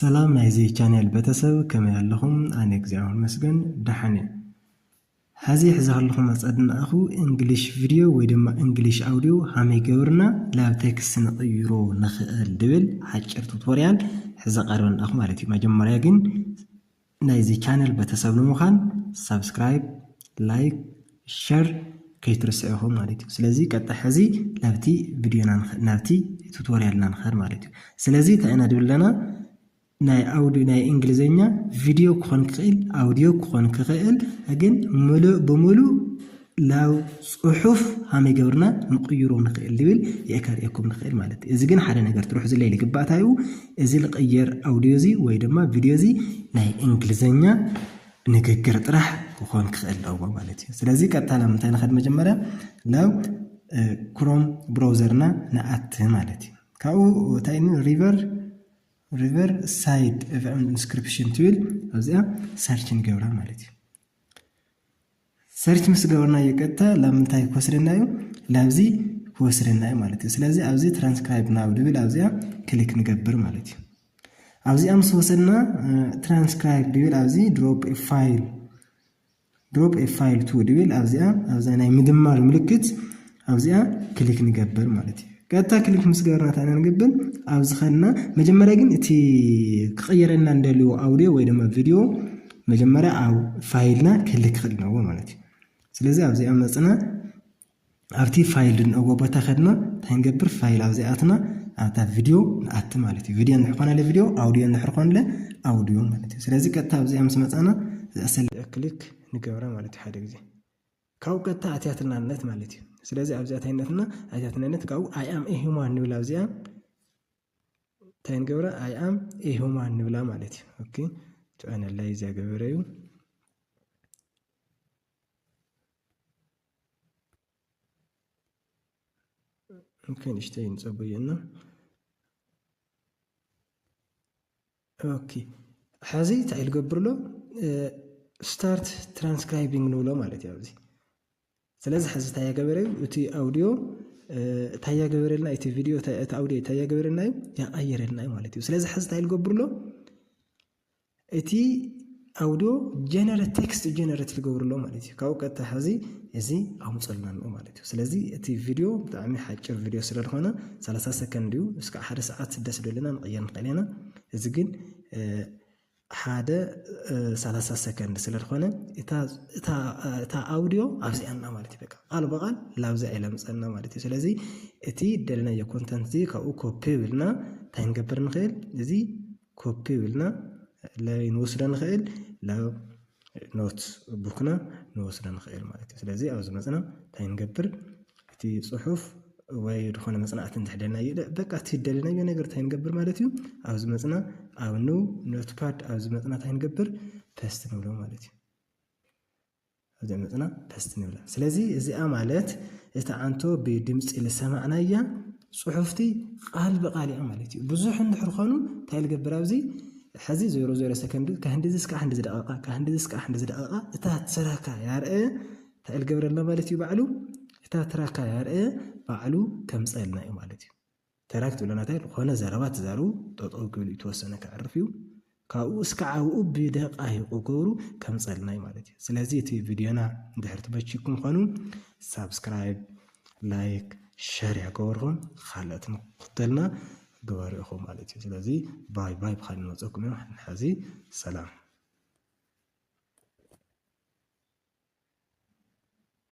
ሰላም ናይዚ ቻነል ቤተሰብ፣ ከመይ ኣለኹም? ኣነ እግዚኣብሔር ይመስገን ደሓን እየ። ሐዚ ሕዚ ከለኹም ኣጸድናእኹ እንግሊሽ ቪድዮ ወይ ድማ እንግሊሽ ኣውዲዮ ሃመይ ገብርና ናብ ቴክስት ንቕይሮ ንኽእል ድብል ሓጭር ቱቶርያል ሕዚ ቀርበናኹ ማለት እዩ። መጀመርያ ግን ናይዚ ቻነል ቤተሰብ ንምዃን ሳብስክራይብ፣ ላይክ፣ ሸር ከይትርስዑ ኢኹም ማለት እዩ። ስለዚ ቀጥታ ሕዚ ናብቲ ቪድዮና ንኸ-፣ ናብቲ ቱቶርያልና ንኸድ ማለት እዩ። ስለዚ እንታይ ኢና ድብል ኣለና? ናይ ኣውዲዮ ናይ እንግሊዝኛ ቪድዮ ክኾን ክኽእል፣ ኣውዲዮ ክኾን ክኽእል፣ ግን ምሉእ ብምሉእ ናብ ጽሑፍ ሃመይ ገብርና ንቕይሮ ንኽእል ድብል የእከርእየኩም ንኽእል ማለት እዩ። እዚ ግን ሓደ ነገር ትርሑ ዝለይ ልግባእ እንታይ እዩ? እዚ ልቕየር ኣውዲዮ እዚ ወይ ድማ ቪድዮ እዚ ናይ እንግሊዝኛ ንግግር ጥራሕ ክኾን ክኽእል ኣለዎ ማለት እዩ። ስለዚ ቀጥታ ናብ ምንታይ ንኸድ? መጀመርያ ናብ፣ እ፣ ክሮም ብራውዘርና ንኣት ማለት እዩ። ካብኡ እንታይ ሪቨር፣ ሪቨር ሳይድ ኢንስክሪፕሽን ትብል ኣብዚኣ ሰርች ንገብራ ማለት እዩ። ሰርች ምስ ገበርናዮ ቀጥታ ላብ ምንታይ ክወስደና እዩ? ላብዚ ክወስደና እዩ ማለት እዩ። ስለዚ ኣብዚ ትራንስክራይብ ናው ድብል ኣብዚኣ ክሊክ ንገብር ማለት እዩ። ኣብዚኣ ምስ ወሰድና፣ እ፣ ትራንስክራይብ ድብል ኣብዚ ድሮፕ ፋይል፣ ድሮፕ ፋይል ቱ ድብል ኣብዚኣ፣ ኣብዛ ናይ ምድማር ምልክት ኣብዚኣ ክሊክ ንገብር ማለት እዩ። ቀጥታ ክሊክ ምስ ገበርና እንታይ ኢና ንገብር? ኣብዚ ኸድና መጀመርያ ግን እቲ ክቕየረልና እንደልዮ ኣውዲዮ ወይ ድማ ቪድዮ መጀመርያ ኣብ ፋይልና ክልክ ክእል ኣለዎ ማለት እዩ። ስለዚ ኣብዚኣ መጽና ኣብቲ ፋይል ድንእዎ ቦታ ኸድና እንታይ ንገብር? ፋይል ኣብዚኣትና ኣብታ ቪድዮ ንኣቲ ማለት እዩ። ቪድዮ እንድሕር ኮነለ ቪድዮ፣ ኣውዲዮ እንድሕር ኮነለ ኣውዲዮ ማለት እዩ። ስለዚ ቀጥታ ኣብዚኣ ምስ መጻና እዚኣ ሰለ ክሊክ ንገብራ ማለት እዩ። ሓደ ግዜ ካብኡ ቀጥታ ኣትያትናነት ማለት እዩ። ስለዚ ኣብዚኣ ታይነትና ኣትያትናነት ካብኡ ኣይ ኣም ኤ ሁማን ንብል ኣብዚኣ እንታይ ንገብራ? ኣይ ኣም ኤ ሁማን ንብላ ማለት እዩ። ኦኬ፣ ቱ ኣነላይዝ ያገበረ እዩ። ኦኬ፣ ንእሽተይ ንጸበየና። ኦኬ፣ ሐዚ እንታይ ልገብር ኣሎ? ስታርት ትራንስክራይቢንግ ንብሎ ማለት እዩ ኣብዚ። ስለዚ ሐዚ እንታይ ያገበረ እዩ? እቲ ኣውዲዮ፣ እ፣ እንታይ ያገበረልና? እቲ ቪድዮ፣ እቲ ኣውዲዮ እንታይ ያገበረልና እዩ? ያቐየረልና እዩ ማለት እዩ። ስለዚ ሐዚ እንታይ ልገብር ኣሎ? እቲ ኣውዲዮ ጀነሬት፣ ቴክስት ጀነሬት ልገብር ኣሎ ማለት እዩ። ካብኡ ቀጥታ ሐዚ እዚ ኣምፅልና እንኡ ማለት እዩ። ስለዚ እቲ ቪድዮ ብጣዕሚ ሓጭር ቪድዮ ስለ ዝኾነ ሰላሳ ሰከንድ እዩ። እስካዕ ሓደ ሰዓት ደስ ደለና ንቐየር ንኽእል ኢና። እዚ ግን፣ እ፣ ሓደ፣ እ፣ ሰላሳ ሰከንድ ስለ ዝኾነ እታ፣ እታ፣ እታ ኣውዲዮ ኣብዚኣና ማለት እዩ። በቃ ቃል ብቃል ላብዚኣ ኢላ ምፀና ማለት እዩ። ስለዚ እቲ ደለናዮ ኮንተንት እዚ ካብኡ ኮፒ ብልና እንታይ ንገብር ንኽእል? እዚ ኮፒ ብልና ላይ ንወስዶ ንኽእል፣ ላብ ኖት ቡክና ንወስዶ ንኽእል ማለት እዩ። ስለዚ ኣብዚ መፅና እንታይ ንገብር? እቲ ፅሑፍ ወይ ዝኾነ መፅናዕቲ እንድሕደልና ይለ፣ በቃ እቲ ደለናዮ ነገር እንታይ ንገብር ማለት እዩ? ኣብዚ መፅና ኣብ ኑ ኖትፓድ ኣብዚ መፅና እንታይ ንገብር? ፐስት ንብሎ ማለት እዩ። ኣብዚ መፅና ፐስት ንብላ። ስለዚ እዚኣ ማለት እታ ዓንቶ ብድምፂ ልሰማዕናያ ፅሑፍቲ ቃል ብቃል እያ ማለት እዩ። ብዙሕ እንድሕር ኾኑ እንታይ ልገብር? ኣብዚ ሐዚ ዜሮ ዜሮ ሰከንድ፣ ካህንዲ ዝስካ ሕንዲ ዝደቐቓ፣ ካህንዲ ዝስካ ሕንዲ ዝደቐቓ፣ እታ ትራካ ያርአ እንታይ ልገብረልና ማለት እዩ? ባዕሉ እታ ትራካ ያርአ ባዕሉ ከምፀልና እዩ ማለት እዩ። ተራክ ትብለና እንታይ ዝኾነ ዘረባ ትዛርቡ ጠጠው ክብል እዩ፣ ተወሰነ ከዕርፍ እዩ። ካብኡ እስከ ዓብኡ ብደቃይቁ ገብሩ ከምፀልና እዩ ማለት እዩ። ስለዚ እቲ ቪድዮና እንድሕር ትመችኩም ኾኑ ሳብስክራይብ፣ ላይክ፣ ሸር ያገበርኩም ካልኦት ንክተልና ግበሩ ኢኹም ማለት እዩ። ስለዚ ባይ ባይ፣ ብኻሊእ ንመፀኩም እዮም። ሕዚ ሰላም።